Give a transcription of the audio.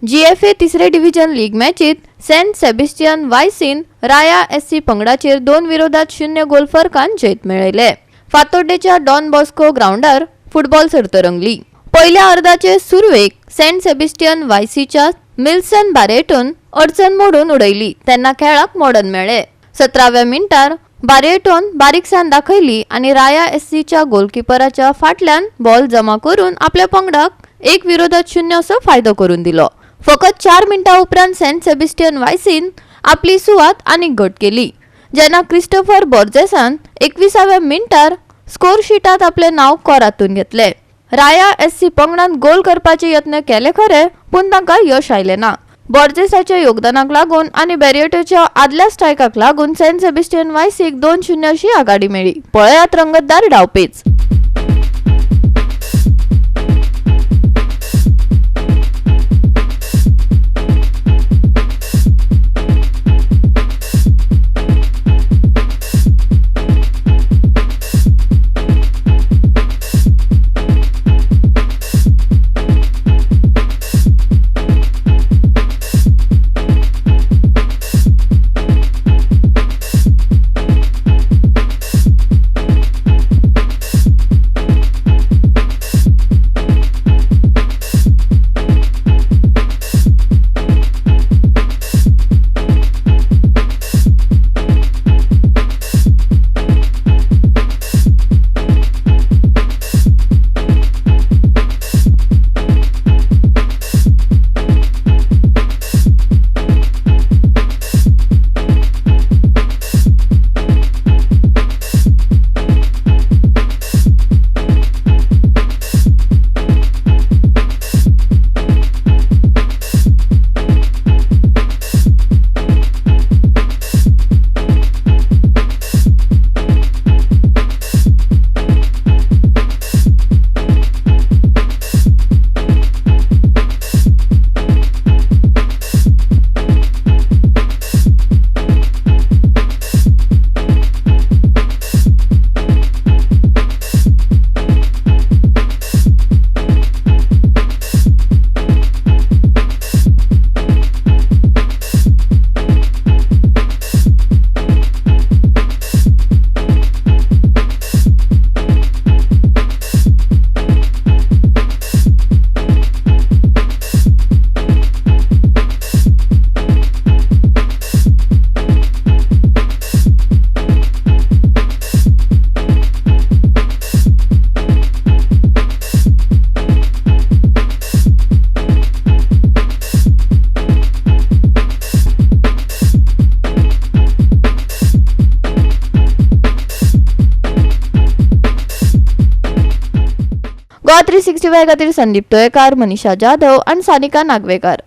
GFA तिसरे division league मॅचीत Saint Sebastian वायसीन राया SC पंगडाचेर 2-0 गोल फरकान जैत मेळयले. फातोड्डेच्या डॉन बॉस्को ग्रावंडार फुटबॉल सर्त रंगली. पयल्या अर्दाचे सुरवेक सेंट सेबेस्टियन वायसीच्या मिल्सन बारेटोन अडचण मोडून उडयली तेन्ना खेळाक मोडन मेळ्ळे. 17व्या मिनटार बारेटोन बारीकसाण दाखयली आनी राया एससीच्या गोलकिपराच्या फाटल्यान बॉल जमा करून आपल्या पंगडाक 1-0 असो फायदो करून दिलो. फकत 4 मिनटां उपरांत सेंट सेबेस्टियन वायसीन आपली सुवात आनीक घट केली, जेन्ना क्रिस्टोफर बोर्जेसान 21व्या मिनटार स्कोर शिटात आपलें नांव कोरातून घेतले. राया एससी पंगडान गोल करपाचे यत्न केले खरे, पूण तांकां यश आयलें ना. बोर्जेसाच्या योगदानाक लागून आनी बॅरिएटोच्या आदल्या स्ट्रायकाक लागून सेंट सेबेस्टियन वायसीक 2-0 अशी आघाडी मेळ्ळी. पळयात रंगतदार डावपेच. गोवा 365 खातीर संदीप तोयकार, मनीषा जाधव आनी सानिका नागवेकार.